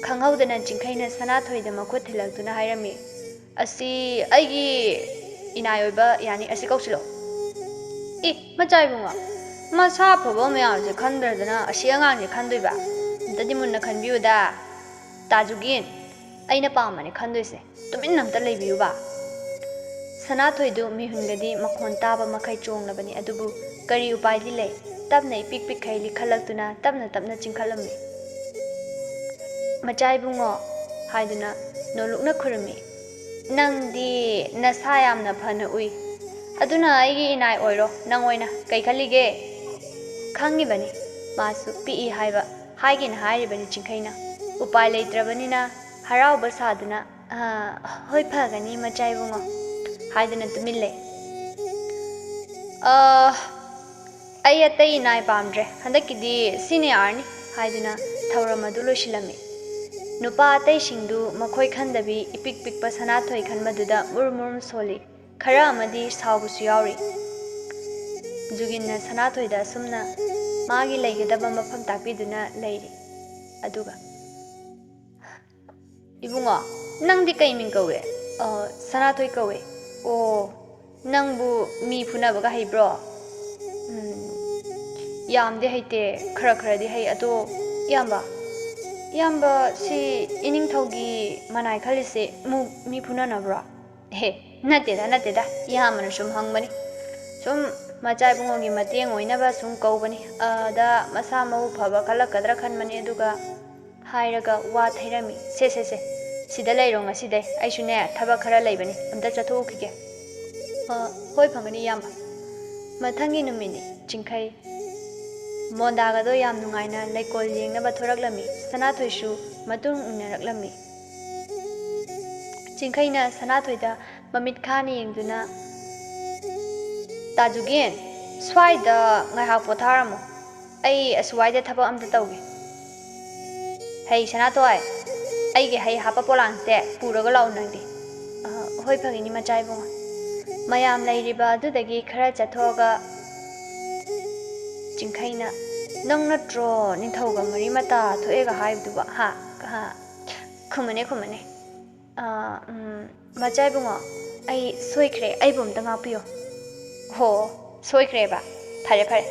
ꯈꯪꯍꯧꯗꯅ ꯆꯤꯡꯈꯩꯅ ꯁꯅꯥꯊꯣꯏꯗ ꯃꯈꯨꯠ ꯊꯤꯜꯂꯛꯇꯨꯅ ꯍꯥꯏꯔꯝꯃꯤ, "ꯑꯁꯤ ꯑꯩꯒꯤ ꯏꯅꯥꯏ ꯑꯣꯏꯕ ꯌꯥꯅꯤ, ꯑꯁꯤ ꯀꯧꯁꯤꯜꯂꯣ"꯫ "ꯑꯦ, ꯃꯆꯥ ꯏꯕꯨꯡꯉꯣ, ꯃꯁꯥ ꯐꯕ ꯃꯌꯥꯝꯁꯦ ꯈꯟꯗ꯭ꯔꯗꯅ ꯑꯁꯤ ꯑꯉꯥꯡꯁꯦ ꯈꯟꯗꯣꯏꯕ? ꯑꯝꯇꯗꯤ ꯃꯨꯟꯅ ꯈꯟꯕꯤꯌꯨꯗ꯫ ꯇꯥꯖꯨꯒꯤꯟ, ꯑꯩꯅ ꯄꯥꯝꯕꯅꯦ ꯈꯟꯗꯣꯏꯁꯦ꯫ ꯇꯨꯃꯤꯟꯅ ꯑꯝꯇ ꯂꯩꯕꯤꯌꯨꯕ"꯫ ꯁꯅꯥꯊꯣꯏꯗꯨ ꯃꯤꯍꯨꯟꯒꯗꯤ ꯃꯈꯣꯟ ꯇꯥꯕ ꯃꯈꯩ ꯆꯣꯡꯂꯕꯅꯤ, ꯑꯗꯨꯕꯨ ꯀꯔꯤ ꯎꯄꯥꯏꯗꯤ ꯂꯩ? ꯇꯞꯅ ꯏꯄꯤꯛ ꯄꯤꯛꯈꯩ ꯂꯤꯈꯠꯂꯛꯇꯨꯅ ꯇꯞꯅ ꯇꯞꯅ ꯆꯤꯡꯈꯠꯂꯝꯃꯤ꯫ "ꯃꯆꯥ ꯏꯕꯨꯡꯉꯣ" ꯍꯥꯏꯗꯨꯅ ꯅꯣꯜꯂꯨꯛꯅ ꯈꯨꯔꯨꯝꯃꯤ꯫ ꯅꯪꯗꯤ ꯅꯁꯥ ꯌꯥꯝꯅ ꯐꯅ ꯎꯏ꯫ ꯑꯗꯨꯅ ꯑꯩꯒꯤ ꯏꯅꯥꯏ ꯑꯣꯏꯔꯣ, ꯅꯪ ꯑꯣꯏꯅ꯫ ꯀꯩ ꯈꯜꯂꯤꯒꯦ? ꯈꯪꯉꯤꯕꯅꯤ, ꯃꯥꯁꯨ ꯄꯤꯛꯏ ꯍꯥꯏꯕ꯫ ꯍꯥꯏꯒꯦꯅ ꯍꯥꯏꯔꯤꯕꯅꯤ ꯆꯤꯡꯈꯩꯅ꯫ ꯎꯄꯥꯏ ꯂꯩꯇ꯭ꯔꯕꯅꯤꯅ ꯍꯔꯥꯎꯕ ꯁꯥꯗꯨꯅ, "ꯑꯥ, ꯍꯣꯏ, ꯐꯒꯅꯤ, ꯃꯆꯥ ꯏꯕꯨꯡꯉꯣ," ꯍꯥꯏꯗꯨꯅ ꯇꯨꯃꯤꯟ ꯂꯩ꯫ "ꯑꯥ, ꯑꯩ ꯑꯇꯩ ꯏꯅꯥꯏ ꯄꯥꯝꯗ꯭ꯔꯦ, ꯍꯟꯗꯛꯀꯤꯗꯤ ꯁꯤꯅ ꯌꯥꯔꯅꯤ," ꯍꯥꯏꯗꯨꯅ ꯊꯧꯔꯝ ꯑꯗꯨ ꯂꯣꯏꯁꯤꯜꯂꯝꯃꯤ꯫ ꯅꯨꯄꯥ ꯑꯇꯩꯁꯤꯡꯗꯨ ꯃꯈꯣꯏ ꯈꯟꯗꯕꯤ ꯏꯄꯤꯛ ꯄꯤꯛꯄ ꯁꯅꯥꯊꯣꯏ ꯈꯟꯕꯗꯨꯗ ꯃꯨꯔꯨꯝ ꯃꯨꯔꯨꯝ ꯁꯣꯜꯂꯤ꯫ ꯈꯔ ꯑꯃꯗꯤ ꯁꯥꯎꯕꯁꯨ ꯌꯥꯎꯔꯤ꯫ ꯖꯨꯒꯤꯟꯅ ꯁꯅꯥꯊꯣꯏꯗ ꯑꯁꯨꯝꯅ ꯃꯥꯒꯤ ꯂꯩꯒꯗꯕ ꯃꯐꯝ ꯇꯥꯛꯄꯤꯗꯨꯅ ꯂꯩꯔꯤ꯫ ꯑꯗꯨꯒ, "ꯏꯕꯨꯡꯉꯣ, ꯅꯪꯗꯤ ꯀꯩ ꯃꯤꯡ ꯀꯧꯏ?" "ꯑ, ꯁꯅꯥꯊꯣꯏ ꯀꯧꯏ꯫" "ꯑꯣ, ꯅꯪꯕꯨ ꯃꯤ ꯐꯨꯅꯕꯒ ꯍꯩꯕ꯭ꯔꯣ?" "ꯎꯝ, ꯌꯥꯝꯗꯤ ꯍꯩꯇꯦ, ꯈꯔ ꯈꯔꯗꯤ ꯍꯩ꯫ ꯑꯗꯣ ꯏꯌꯥꯝꯕ, ꯏꯌꯥꯝꯕ, ꯁꯤ ꯏꯅꯤꯡꯊꯧꯒꯤ ꯃꯅꯥꯏ ꯈꯜꯂꯤꯁꯦ ꯃꯨ-, ꯃꯤ ꯐꯨꯅꯅꯕ꯭ꯔꯣ?" "ꯑꯦ, ꯅꯠꯇꯦꯗ, ꯅꯠꯇꯦꯗ, ꯏꯌꯥꯝꯕꯅ ꯁꯨꯝ ꯍꯪꯕꯅꯤ꯫ ꯁꯨꯝ ꯃꯆꯥ ꯏꯕꯨꯡꯉꯣꯒꯤ ꯃꯇꯦꯡ ꯑꯣꯏꯅꯕ ꯁꯨꯝ ꯀꯧꯕꯅꯤ꯫ ꯑꯗ ꯃꯁꯥ ꯃꯎ ꯐꯕ ꯈꯜꯂꯛꯀꯗ꯭ꯔꯥ ꯈꯟꯕꯅꯤ, ꯑꯗꯨꯒ," ꯍꯥꯏꯔꯒ ꯋꯥ ꯊꯩꯔꯝꯃꯤ꯫ "ꯁꯦ, ꯁꯦ, ꯁꯦ, ꯁꯤꯗ ꯂꯩꯔꯣ ꯉꯁꯤꯗꯩ꯫ ꯑꯩꯁꯨꯅꯦ, ꯊꯕꯛ ꯈꯔ ꯂꯩꯕꯅꯤ, ꯑꯝꯇ ꯆꯠꯊꯣꯛꯎꯈꯤꯒꯦ꯫" "ꯑ, ꯍꯣꯏ, ꯐꯒꯅꯤ, ꯏꯌꯥꯝꯕ꯫" ꯃꯊꯪꯒꯤ ꯅꯨꯃꯤꯠꯅꯤ꯫ ꯆꯤꯡꯈꯩ ꯃꯣꯟꯗꯥꯒꯗꯣ ꯌꯥꯝ ꯅꯨꯡꯉꯥꯏꯅ ꯂꯩꯀꯣꯜ ꯌꯦꯡꯅꯕ ꯊꯣꯔꯛꯂꯝꯃꯤ꯫ ꯁꯅꯥꯊꯣꯏꯁꯨ ꯃꯇꯨꯡ ꯏꯟꯅꯔꯛꯂꯝꯃꯤ꯫ ꯆꯤꯡꯈꯩꯅ ꯁꯅꯥꯊꯣꯏꯗ ꯃꯃꯤꯠ ꯈꯥꯅ ꯌꯦꯡꯗꯨꯅ, "ꯇꯥꯖꯨꯒꯦꯟ, ꯁ꯭ꯋꯥꯏꯗ ꯉꯥꯏꯍꯥꯛ ꯄꯣꯊꯥꯔꯝꯃꯣ꯫ ꯑꯩ ꯑꯁ꯭ꯋꯥꯏꯗ ꯊꯕꯛ ꯑꯝꯇ ꯇꯧꯒꯦ꯫ ꯍꯩ ꯁꯅꯥꯊꯣꯏ, ꯑꯩꯒꯤ ꯍꯩ ꯍꯥꯞꯄ ꯄꯣꯂꯥꯡꯁꯦ ꯄꯨꯔꯒ ꯂꯥꯛꯑꯣ ꯅꯪꯗꯤ꯫" "ꯑ, ꯍꯣꯏ, ꯐꯒꯤꯅꯤ, ꯃꯆꯥ ꯏꯕꯨꯡꯉꯣ꯫" ꯃꯌꯥꯝ ꯂꯩꯔꯤꯕ ꯑꯗꯨꯗꯒꯤ ꯈꯔ ꯆꯠꯊꯣꯛꯑꯒ ꯆꯤꯡꯈꯩꯅ, "ꯅꯪ ꯅꯠꯇ꯭ꯔꯣ ꯅꯤꯡꯊꯧꯒ ꯃꯔꯤ ꯃꯇꯥ ꯊꯣꯛꯑꯦꯒ ꯍꯥꯏꯕꯗꯨꯕꯣ, ꯍꯥ?" "ꯍꯥ?" "ꯈꯨꯝꯃꯨꯅꯦ, ꯈꯨꯝꯃꯨꯅꯦ꯫" "ꯑ, ꯎꯝ, ꯃꯆꯥ ꯏꯕꯨꯡꯉꯣ, ꯑꯩ ꯁꯣꯏꯈ꯭ꯔꯦ, ꯑꯩꯕꯨ ꯑꯝꯇ ꯉꯥꯛꯄꯤꯌꯣ꯫" "ꯍꯣ, ꯁꯣꯏꯈ꯭ꯔꯦꯕ? ꯐꯔꯦ, ꯐꯔꯦ꯫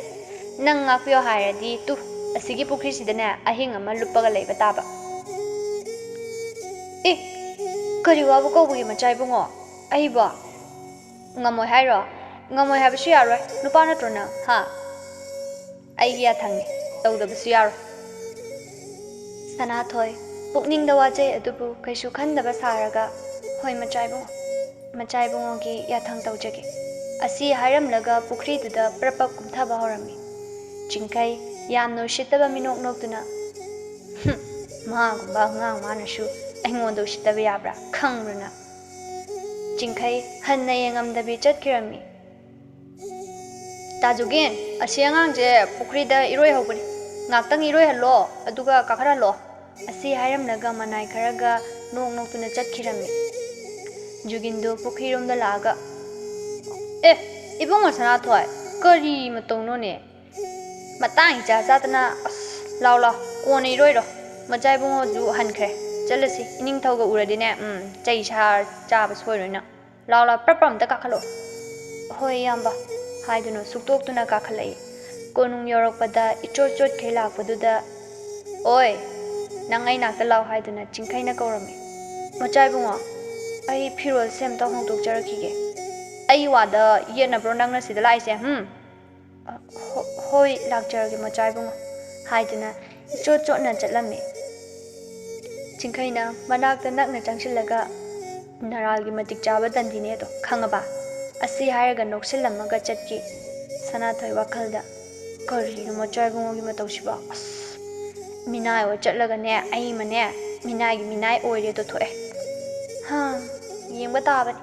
ꯅꯪ ꯉꯥꯛꯄꯤꯌꯣ ꯍꯥꯏꯔꯗꯤ, ꯇꯨ, ꯑꯁꯤꯒꯤ ꯄꯨꯈ꯭ꯔꯤꯁꯤꯗꯅꯦ ꯑꯍꯤꯡ ꯑꯃ ꯂꯨꯞꯄꯒ ꯂꯩꯕ ꯇꯥꯕ꯫" "ꯑꯦ, ꯀꯔꯤ ꯋꯥꯕ ꯀꯧꯕꯒꯤ, ꯃꯆꯥ ꯏꯕꯨꯡꯉꯣ? ꯑꯩꯕꯣ? ꯉꯝꯃꯣꯏ ꯍꯥꯏꯔꯣ? ꯉꯝꯃꯣꯏ ꯍꯥꯏꯕꯁꯨ ꯌꯥꯔꯣꯏ, ꯅꯨꯄꯥ ꯅꯠꯇ꯭ꯔꯣ ꯅꯪ, ꯍꯥ?" "ꯑꯩꯒꯤ ꯌꯥꯊꯪꯅꯤ, ꯇꯧꯗꯕꯁꯨ ꯌꯥꯔꯣꯏ꯫" ꯁꯅꯥꯊꯣꯏ ꯄꯨꯛꯅꯤꯡꯗ ꯋꯥꯖꯩ ꯑꯗꯨꯕꯨ ꯀꯩꯁꯨ ꯈꯟꯗꯕ ꯁꯥꯔꯒ "ꯍꯣꯏ, ꯃꯆꯥ ꯏꯕꯨꯡꯉꯣ, ꯃꯆꯥ ꯏꯕꯨꯡꯉꯣꯒꯤ ꯌꯥꯊꯪ ꯇꯧꯖꯒꯦ"꯫ ꯑꯁꯤ ꯍꯥꯏꯔꯝꯂꯒ ꯄꯨꯈ꯭ꯔꯤꯗꯨꯗ ꯄ꯭ꯔꯞ ꯄ꯭ꯔꯞ ꯀꯨꯝꯊꯕ ꯍꯧꯔꯝꯃꯤ꯫ ꯆꯤꯡꯈꯩ ꯌꯥꯝꯅ ꯎꯁꯤꯠꯇꯕ ꯃꯤꯅꯣꯛ ꯅꯣꯛꯇꯨꯅ, "ꯍꯨꯝ, ꯃꯥꯒꯨꯝꯕ ꯑꯉꯥꯡ ꯃꯥꯅꯁꯨ ꯑꯩꯉꯣꯟꯗ ꯎꯁꯤꯠꯇꯕ ꯌꯥꯕ꯭ꯔꯥ? ꯈꯪꯕ꯭ꯔꯥ ꯅꯪ?" ꯆꯤꯡꯈꯩ ꯍꯟꯅ ꯌꯦꯡꯉꯝꯗꯕꯤ ꯆꯠꯈꯤꯔꯝꯃꯤ꯫ "ꯇꯥꯖꯨꯒꯦꯟ, ꯑꯁꯤ ꯑꯉꯥꯡꯁꯦ ꯄꯨꯈ꯭ꯔꯤꯗ ꯏꯔꯣꯏꯍꯧꯕꯅꯤ꯫ ꯉꯥꯛꯇꯪ ꯏꯔꯣꯏꯍꯜꯂꯣ, ꯑꯗꯨꯒ ꯀꯥꯈꯠꯍꯜꯂꯣ"꯫ ꯑꯁꯤ ꯍꯥꯏꯔꯝꯂꯒ ꯃꯅꯥꯏ ꯈꯔꯒ ꯅꯣꯛ ꯅꯣꯛꯇꯨꯅ ꯆꯠꯈꯤꯔꯝꯃꯤ꯫ ꯖꯨꯒꯤꯟꯗꯨ ꯄꯨꯈ꯭ꯔꯤꯔꯣꯝꯗ ꯂꯥꯛꯑꯒ, "ꯑꯦ, ꯏꯕꯨꯡꯉꯣ ꯁꯅꯥꯊꯣꯏ, ꯀꯔꯤ ꯃꯇꯧꯅꯣꯅꯦ? ꯃꯇꯥꯡ ꯏꯆꯥ ꯆꯥꯗꯅ, ꯑꯁ, ꯂꯥꯎ ꯂꯥꯎ, ꯀꯣꯟꯅ ꯏꯔꯣꯏꯔꯣ꯫ ꯃꯆꯥ ꯏꯕꯨꯡꯉꯣꯁꯨ ꯍꯟꯈ꯭ꯔꯦ꯫ ꯆꯠꯂꯁꯤ, ꯏꯅꯤꯡꯊꯧꯒ ꯎꯔꯗꯤꯅꯦ, ꯎꯝ, ꯆꯩ ꯁꯥ ꯆꯥꯕ ꯁꯣꯏꯔꯣꯏ ꯅꯪ꯫ ꯂꯥꯎ ꯂꯥꯎ, ꯄ꯭ꯔꯞ ꯄ꯭ꯔꯞ ꯑꯝꯇ ꯀꯥꯈꯠꯂꯣ"꯫ "ꯍꯣꯏ, ꯏꯌꯥꯝꯕ" ꯍꯥꯏꯗꯨꯅ ꯁꯨꯛꯇꯣꯛꯇꯨꯅ ꯀꯥꯈꯠꯂꯛꯏ꯫ ꯀꯣꯅꯨꯡ ꯌꯧꯔꯛꯄꯗ ꯏꯆꯣꯠ ꯆꯣꯠꯈꯩ ꯂꯥꯛꯄꯗꯨꯗ, "ꯑꯣꯏ, ꯅꯪ ꯑꯩ ꯅꯥꯛꯇ ꯂꯥꯎ" ꯍꯥꯏꯗꯨꯅ ꯆꯤꯡꯈꯩꯅ ꯀꯧꯔꯝꯃꯤ꯫ "ꯃꯆꯥ ꯏꯕꯨꯡꯉꯣ, ꯑꯩ ꯐꯤꯔꯣꯜꯁꯦ ꯑꯝꯇ ꯍꯣꯡꯗꯣꯛꯆꯔꯛꯈꯤꯒꯦ"꯫ "ꯑꯩ ꯋꯥꯗ ꯌꯦꯠꯅꯕ꯭ꯔꯣ ꯅꯪꯅ ꯁꯤꯗ ꯂꯥꯛꯏꯁꯦ, ꯍꯨꯝ?" "ꯑ, ꯍꯣ-, ꯍꯣꯏ, ꯂꯥꯛꯆꯔꯒꯦ ꯃꯆꯥ ꯏꯕꯨꯡꯉꯣ" ꯍꯥꯏꯗꯨꯅ ꯏꯆꯣꯠ ꯆꯣꯠꯅ ꯆꯠꯂꯝꯃꯤ꯫ ꯆꯤꯡꯈꯩꯅ ꯃꯅꯥꯛꯇ ꯅꯛꯅ ꯆꯪꯁꯤꯜꯂꯒ, "ꯅꯔꯥꯜꯒꯤ ꯃꯇꯤꯛ ꯆꯥꯕ ꯗꯟꯗꯤꯅꯦ ꯑꯗꯣ, ꯈꯪꯉꯕ?" ꯑꯁꯤ ꯍꯥꯏꯔꯒ ꯅꯣꯛꯁꯤꯜꯂꯝꯃꯒ ꯆꯠꯈꯤ꯫ ꯁꯅꯥꯊꯣꯏ ꯋꯥꯈꯜꯗ, "ꯀꯔꯤꯅꯣ ꯃꯆꯥ ꯏꯕꯨꯡꯉꯣꯒꯤ ꯃꯇꯧꯁꯤꯕꯣ? ꯑꯁ, ꯃꯤꯅꯥꯏ ꯑꯣꯏ ꯆꯠꯂꯒꯅꯦ, ꯑꯩꯃꯅꯦ, ꯃꯤꯅꯥꯏꯒꯤ ꯃꯤꯅꯥꯏ ꯑꯣꯏꯔꯦꯗꯣ ꯊꯣꯛꯑꯦ꯫ ꯍꯥ, ꯌꯦꯡꯕ ꯇꯥꯕꯅꯤ"꯫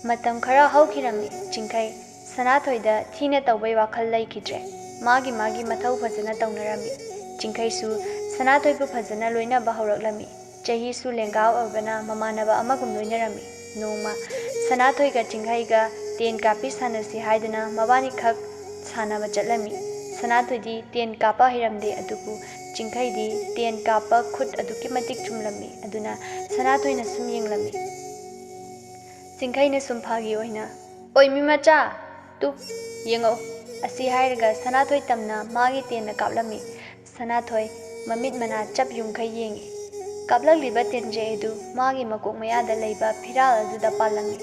ꯃꯇꯝ ꯈꯔ ꯍꯧꯈꯤꯔꯝꯃꯤ꯫ ꯆꯤꯡꯈꯩ ꯁꯅꯥꯊꯣꯏꯗ ꯊꯤꯅ ꯇꯧꯕꯩ ꯋꯥꯈꯜ ꯂꯩꯈꯤꯗ꯭ꯔꯦ꯫ ꯃꯥꯒꯤ ꯃꯥꯒꯤ ꯃꯊꯧ ꯐꯖꯅ ꯇꯧꯅꯔꯝꯃꯤ꯫ ꯆꯤꯡꯈꯩꯁꯨ ꯁꯅꯥꯊꯣꯏꯕꯨ ꯐꯖꯅ ꯂꯣꯏꯅꯕ ꯍꯧꯔꯛꯂꯝꯃꯤ꯫ ꯆꯍꯤꯁꯨ ꯂꯦꯡꯒꯥ ꯑꯣꯏꯕꯅ ꯃꯃꯥꯟꯅꯕ ꯑꯃꯒꯨꯝ ꯂꯣꯏꯅꯔꯝꯃꯤ꯫ ꯅꯣꯡꯃ ꯁꯅꯥꯊꯣꯏꯒ ꯆꯤꯡꯈꯩꯒ ꯇꯦꯟ ꯀꯥꯞꯄꯤ ꯁꯥꯟꯅꯁꯤ ꯍꯥꯏꯗꯨꯅ ꯃꯕꯥꯅꯤꯈꯛ ꯁꯥꯟꯅꯕ ꯆꯠꯂꯝꯃꯤ꯫ ꯁꯅꯥꯊꯣꯏꯗꯤ ꯇꯦꯟ ꯀꯥꯞꯄ ꯍꯩꯔꯝꯗꯦ, ꯑꯗꯨꯕꯨ ꯆꯤꯡꯈꯩꯗꯤ ꯇꯦꯟ ꯀꯥꯞꯄ ꯈꯨꯠ ꯑꯗꯨꯛꯀꯤ ꯃꯇꯤꯛ ꯆꯨꯝꯂꯝꯃꯤ꯫ ꯑꯗꯨꯅ ꯁꯅꯥꯊꯣꯏꯅ ꯁꯨꯝ ꯌꯦꯡꯂꯝꯃꯤ꯫ ꯆꯤꯡꯈꯩꯅ ꯁꯨꯝ ꯐꯥꯒꯤ ꯑꯣꯏꯅ, "ꯑꯣꯏ ꯃꯤ ꯃꯆꯥ, ꯇꯨ, ꯌꯦꯡꯉꯛꯎ"꯫ ꯑꯁꯤ ꯍꯥꯏꯔꯒ ꯁꯅꯥꯊꯣꯏ ꯇꯝꯅ ꯃꯥꯒꯤ ꯇꯦꯟꯅ ꯀꯥꯞꯂꯝꯃꯤ꯫ ꯁꯅꯥꯊꯣꯏ ꯃꯃꯤꯠ ꯃꯅꯥ ꯆꯞ ꯌꯨꯡꯈꯩ ꯌꯦꯡꯉꯤ꯫ ꯀꯥꯞꯂꯛꯂꯤꯕ ꯇꯦꯟꯖꯩ ꯑꯗꯨ ꯃꯥꯒꯤ ꯃꯀꯣꯛ ꯃꯌꯥꯗ ꯂꯩꯕ ꯐꯤꯔꯥꯜ ꯑꯗꯨꯗ ꯄꯥꯜꯂꯝꯃꯤ꯫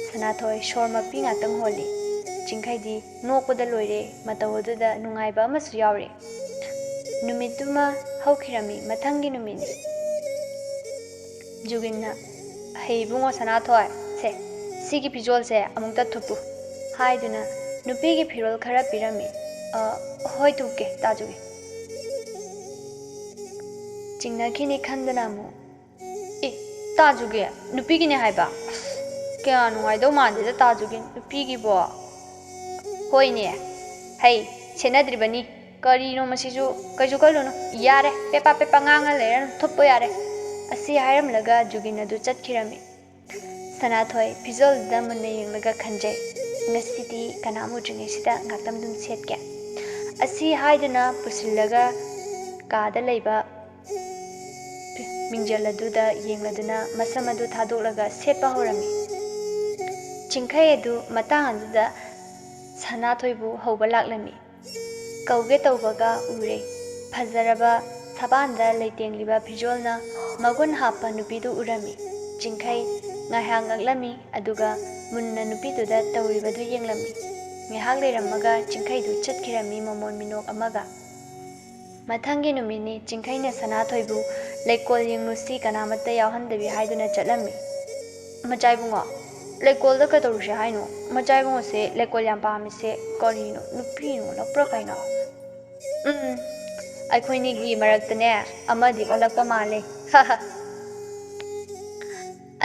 ꯁꯅꯥꯊꯣꯏ ꯁꯣꯔ ꯃꯄꯤ ꯉꯥꯛꯇꯪ ꯍꯣꯜꯂꯤ꯫ ꯆꯤꯡꯈꯩꯗꯤ ꯅꯣꯛꯄꯗ ꯂꯣꯏꯔꯦ꯫ ꯃꯇꯧ ꯑꯗꯨꯗ ꯅꯨꯡꯉꯥꯏꯕ ꯑꯃꯁꯨ ꯌꯥꯎꯔꯤ꯫ ꯅꯨꯃꯤꯠꯇꯨꯃ ꯍꯧꯈꯤꯔꯝꯃꯤ꯫ ꯃꯊꯪꯒꯤ ꯅꯨꯃꯤꯠꯅꯤ꯫ ꯖꯨꯒꯤꯟꯅ "ꯑꯦ ꯏꯕꯨꯡꯉꯣ ꯁꯅꯥꯊꯣꯏ, ꯁꯦ, ꯁꯤꯒꯤ ꯐꯤꯖꯣꯜꯁꯦ ꯑꯃꯨꯛꯇ ꯊꯨꯞꯄꯨ" ꯍꯥꯏꯗꯨꯅ ꯅꯨꯄꯤꯒꯤ ꯐꯤꯔꯣꯜ ꯈꯔ ꯄꯤꯔꯝꯃꯤ꯫ "ꯑ, ꯍꯣꯏ, ꯊꯨꯞꯀꯦ, ꯇꯥꯖꯨꯒꯤ"꯫ ꯆꯤꯡꯅꯈꯤꯅꯤ ꯈꯟꯗꯅ ꯑꯃꯨꯛ, "ꯑꯦ, ꯇꯥꯖꯨꯒꯤ ꯅꯨꯄꯤꯒꯤꯅꯦ ꯍꯥꯏꯕ? ꯑꯁ, ꯀꯌꯥ ꯅꯨꯡꯉꯥꯏꯗꯧ ꯃꯥꯟꯗꯦꯗ ꯇꯥꯖꯨꯒꯤ ꯅꯨꯄꯤꯒꯤꯕꯣ"꯫ "ꯍꯣꯏꯅꯦ, ꯍꯩ, ꯁꯦꯠꯅꯗ꯭ꯔꯤꯕꯅꯤ꯫ ꯀꯔꯤꯅꯣ ꯃꯁꯤꯁꯨ? ꯀꯩꯁꯨ ꯈꯜꯂꯨꯅꯨ꯫ ꯌꯥꯔꯦ, ꯄꯦꯄꯥ ꯄꯦꯄꯥ ꯉꯥꯡꯉ ꯂꯩꯔꯅꯨ, ꯊꯨꯞꯄꯣ ꯌꯥꯔꯦ"꯫ ꯑꯁꯤ ꯍꯥꯏꯔꯝꯂꯒ ꯖꯨꯒꯤꯟ ꯑꯗꯨ ꯆꯠꯈꯤꯔꯝꯃꯤ꯫ ꯁꯅꯥꯊꯣꯏ ꯐꯤꯖꯣꯜꯗꯨꯗ ꯃꯨꯟꯅ ꯌꯦꯡꯂꯒ ꯈꯟꯖꯩ, "ꯉꯁꯤꯗꯤ ꯀꯅꯥꯝ ꯎꯗ꯭ꯔꯤꯉꯩꯁꯤꯗ ꯉꯥꯛꯇꯪꯗꯨꯝ ꯁꯦꯠꯀꯦ"꯫ ꯑꯁꯤ ꯍꯥꯏꯗꯨꯅ ꯄꯨꯁꯤꯜꯂꯒ ꯀꯥꯗ ꯂꯩꯕ ꯃꯤꯡꯖꯦꯜ ꯑꯗꯨꯗ ꯌꯦꯡꯂꯗꯨꯅ ꯃꯁꯝ ꯑꯗꯨ ꯊꯥꯗꯣꯛꯂꯒ ꯁꯦꯠꯄ ꯍꯧꯔꯝꯃꯤ꯫ ꯆꯤꯡꯈꯩ ꯑꯗꯨ ꯃꯇꯥꯡ ꯑꯗꯨꯗ ꯁꯅꯥꯊꯣꯏꯕꯨ ꯍꯧꯕ ꯂꯥꯛꯂꯝꯃꯤ꯫ ꯀꯧꯒꯦ ꯇꯧꯕꯒ ꯎꯔꯦ꯫ ꯐꯖꯔꯕ ꯁꯕꯥꯟꯗ ꯂꯩꯇꯦꯡꯂꯤꯕ ꯐꯤꯖꯣꯜꯅ ꯃꯒꯨꯟ ꯍꯥꯞꯄ ꯅꯨꯄꯤꯗꯨ ꯎꯔꯝꯃꯤ꯫ ꯆꯤꯡꯈꯩ ꯉꯥꯏꯍꯥꯛ ꯉꯛꯂꯝꯃꯤ, ꯑꯗꯨꯒ ꯃꯨꯟꯅ ꯅꯨꯄꯤꯗꯨꯗ ꯇꯧꯔꯤꯕꯗꯨ ꯌꯦꯡꯂꯝꯃꯤ꯫ ꯉꯥꯏꯍꯥꯛ ꯂꯩꯔꯝꯃꯒ ꯆꯤꯡꯈꯩꯗꯨ ꯆꯠꯈꯤꯔꯝꯃꯤ ꯃꯃꯣꯟ ꯃꯤꯅꯣꯛ ꯑꯃꯒ꯫ ꯃꯊꯪꯒꯤ ꯅꯨꯃꯤꯠꯅꯤ꯫ ꯆꯤꯡꯈꯩꯅ ꯁꯅꯥꯊꯣꯏꯕꯨ "ꯂꯩꯀꯣꯜ ꯌꯦꯡꯂꯨꯁꯤ, ꯀꯅꯥꯃꯠꯇ ꯌꯥꯎꯍꯟꯗꯕꯤ" ꯍꯥꯏꯗꯨꯅ ꯆꯠꯂꯝꯃꯤ꯫ "ꯃꯆꯥ ꯏꯕꯨꯡꯉꯣ, ꯂꯩꯀꯣꯜꯗ ꯀꯩꯗꯧꯔꯨꯁꯦ ꯍꯥꯏꯅꯣ? ꯃꯆꯥ ꯏꯕꯨꯡꯉꯣꯁꯦ ꯂꯩꯀꯣꯜ ꯌꯥꯝ ꯄꯥꯝꯃꯤꯁꯦ ꯀꯔꯤꯅꯣ? ꯅꯨꯄꯤꯅ ꯑꯣꯜꯂꯛꯄ꯭ꯔꯥ ꯀꯩꯅꯣ?" "ꯎꯝ, ꯑꯩꯈꯣꯏꯅꯤꯒꯤ ꯃꯔꯛꯇꯅꯦ ꯑꯃꯗꯤ ꯑꯣꯜꯂꯛꯄ ꯃꯥꯜꯂꯦ"꯫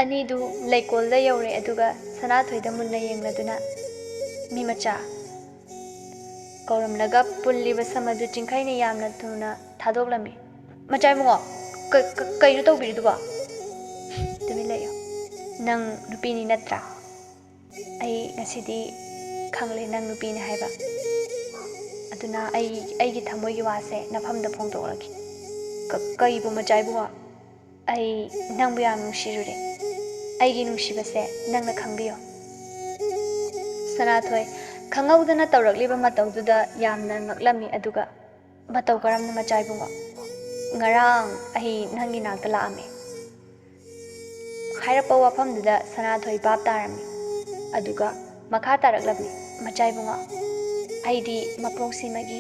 ꯑꯅꯤꯗꯨ ꯂꯩꯀꯣꯜꯗ ꯌꯧꯔꯦ, ꯑꯗꯨꯒ ꯁꯅꯥꯊꯣꯏꯗ ꯃꯨꯟꯅ ꯌꯦꯡꯂꯗꯨꯅ, "ꯃꯤ ꯃꯆꯥ" ꯀꯧꯔꯝꯂꯒ ꯄꯨꯜꯂꯤꯕ ꯁꯝ ꯑꯗꯨ ꯆꯤꯡꯈꯩꯅ ꯌꯥꯝꯅ ꯊꯨꯅ ꯊꯥꯗꯣꯛꯂꯝꯃꯤ꯫ "ꯃꯆꯥ ꯏꯕꯨꯡꯉꯣ, ꯀ-, ꯀ-, ꯀꯩꯅꯣ ꯇꯧꯕꯤꯔꯤꯗꯨꯕꯣ?" "ꯇꯨꯃꯤꯟ ꯂꯩꯌꯨ꯫ ꯅꯪ ꯅꯨꯄꯤꯅꯤ ꯅꯠꯇ꯭ꯔꯥ? ꯑꯩ ꯉꯁꯤꯗꯤ ꯈꯪꯂꯦ ꯅꯪ ꯅꯨꯄꯤꯅꯤ ꯍꯥꯏꯕ꯫ ꯑꯗꯨꯅ ꯑꯩ, ꯑꯩꯒꯤ ꯊꯃꯣꯏꯒꯤ ꯋꯥꯁꯦ ꯅꯐꯝꯗ ꯐꯣꯡꯗꯣꯛꯂꯒꯦ"꯫ "ꯀ-, ꯀꯩꯕꯨ ꯃꯆꯥ ꯏꯕꯨꯡꯉꯣ?" "ꯑꯩ ꯅꯪꯕꯨ ꯌꯥꯝ ꯅꯨꯡꯁꯤꯔꯨꯔꯦ꯫ ꯑꯩꯒꯤ ꯅꯨꯡꯁꯤꯕꯁꯦ ꯅꯪꯅ ꯈꯪꯕꯤꯌꯨ"꯫ ꯁꯅꯥꯊꯣꯏ ꯈꯪꯍꯧꯗꯅ ꯇꯧꯔꯛꯂꯤꯕ ꯃꯇꯧꯗꯨꯗ ꯌꯥꯝꯅ ꯉꯛꯂꯝꯃꯤ, ꯑꯗꯨꯒ, "ꯃꯇꯧ ꯀꯔꯝꯅ ꯃꯆꯥ ꯏꯕꯨꯡꯉꯣ?" "ꯉꯔꯥꯡ ꯑꯩ ꯅꯪꯒꯤ ꯅꯥꯛꯇ ꯂꯥꯛꯑꯝꯃꯤ"꯫ ꯍꯥꯏꯔꯛꯄ ꯋꯥꯐꯝꯗꯨꯗ ꯁꯅꯥꯊꯣꯏ ꯚꯥꯞ ꯇꯥꯔꯝꯃꯤ꯫ ꯑꯗꯨꯒ ꯃꯈꯥ ꯇꯥꯔꯛꯂꯝꯃꯤ, "ꯃꯆꯥ ꯏꯕꯨꯡꯉꯣ, ꯑꯩꯗꯤ ꯃꯄꯣꯛꯁꯤꯃꯒꯤ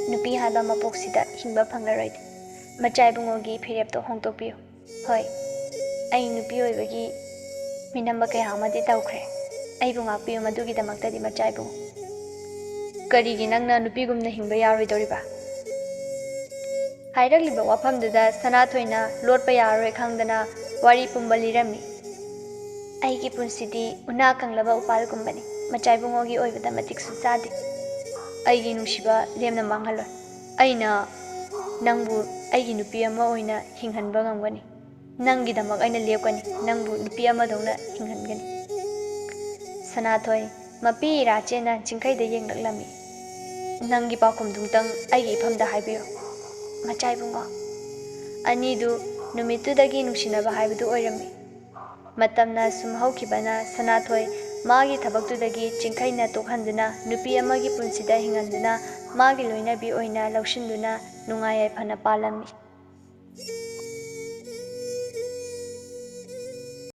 ꯅꯨꯄꯤ ꯍꯥꯏꯕ ꯃꯄꯣꯛꯁꯤꯗ ꯍꯤꯡꯕ ꯐꯪꯂꯔꯣꯏ꯫ ꯃꯆꯥ ꯏꯕꯨꯡꯉꯣꯒꯤ ꯐꯤꯔꯦꯞꯇꯣ ꯍꯣꯡꯗꯣꯛꯄꯤꯌꯨ꯫ ꯍꯣꯏ, ꯑꯩ ꯅꯨꯄꯤ ꯑꯣꯏꯕꯒꯤ ꯃꯤꯅꯝꯕ ꯀꯌꯥ ꯑꯃꯗꯤ ꯇꯧꯈ꯭ꯔꯦ꯫ ꯑꯩꯕꯨ ꯉꯥꯛꯄꯤꯌꯨ ꯃꯗꯨꯒꯤꯗꯃꯛꯇꯗꯤ, ꯃꯆꯥ ꯏꯕꯨꯡꯉꯣ꯫ ꯀꯔꯤꯒꯤ ꯅꯪꯅ ꯅꯨꯄꯤꯒꯨꯝꯅ ꯍꯤꯡꯕ ꯌꯥꯔꯣꯏꯗꯧꯔꯤꯕ? ꯍꯥꯏꯔꯛꯂꯤꯕ ꯋꯥꯐꯝꯗꯨꯗ ꯁꯅꯥꯊꯣꯏꯅ ꯂꯣꯠꯄ ꯌꯥꯔꯔꯣꯏ ꯈꯪꯗꯅ ꯋꯥꯔꯤ ꯄꯨꯝꯕ ꯂꯤꯔꯝꯃꯤ꯫ ꯑꯩꯒꯤ ꯄꯨꯟꯁꯤꯗꯤ ꯎꯅꯥ ꯀꯪꯂꯕ ꯎꯄꯥꯜꯒꯨꯝꯕꯅꯤ꯫ ꯃꯆꯥ ꯏꯕꯨꯡꯉꯣꯒꯤ ꯑꯣꯏꯕꯗ ꯃꯇꯤꯛꯁꯨ ꯆꯥꯗꯦ꯫ ꯑꯩꯒꯤ ꯅꯨꯡꯁꯤꯕ ꯂꯦꯝꯅ ꯃꯥꯡꯍꯜꯂꯣꯏ꯫ ꯑꯩꯅ ꯅꯪꯕꯨ ꯑꯩꯒꯤ ꯅꯨꯄꯤ ꯑꯃ ꯑꯣꯏꯅ ꯍꯤꯡꯍꯟꯕ ꯉꯝꯒꯅꯤ꯫ ꯅꯪꯒꯤꯗꯃꯛ ꯑꯩꯅ ꯂꯦꯞꯀꯅꯤ꯫ ꯅꯪꯕꯨ ꯅꯨꯄꯤ ꯑꯃꯗꯧꯅ ꯍꯤꯡꯍꯟꯒꯅꯤ꯫ ꯁꯅꯥꯊꯣꯏ ꯃꯄꯤ ꯏꯔꯥ ꯆꯦꯟꯅ ꯆꯤꯡꯈꯩꯗ ꯌꯦꯡꯂꯛꯂꯝꯃꯤ꯫ ꯅꯪꯒꯤ ꯄꯥꯎꯈꯨꯝꯗꯨꯝꯇꯪ ꯑꯩꯒꯤ ꯏꯐꯝꯗ ꯍꯥꯏꯕꯤꯌꯨ, ꯃꯆꯥ ꯏꯕꯨꯡꯉꯣ꯫ ꯑꯅꯤꯗꯨ ꯅꯨꯃꯤꯠꯇꯨꯗꯒꯤ ꯅꯨꯡꯁꯤꯅꯕ ꯍꯥꯏꯕꯗꯨ ꯑꯣꯏꯔꯝꯃꯤ꯫ ꯃꯇꯝꯅ ꯁꯨꯝ ꯍꯧꯈꯤꯕꯅ ꯁꯅꯥꯊꯣꯏ ꯃꯥꯒꯤ ꯊꯕꯛꯇꯨꯗꯒꯤ ꯆꯤꯡꯈꯩꯅ ꯇꯣꯛꯍꯟꯗꯨꯅ ꯅꯨꯄꯤ ꯑꯃꯒꯤ ꯄꯨꯟꯁꯤꯗ ꯍꯤꯡꯍꯟꯗꯨꯅ ꯃꯥꯒꯤ ꯂꯣꯏꯅꯕꯤ ꯑꯣꯏꯅ ꯂꯧꯁꯤꯟꯗꯨꯅ ꯅꯨꯡꯉꯥꯏ ꯌꯥꯏꯐꯅ ꯄꯥꯜꯂꯝꯃꯤ꯫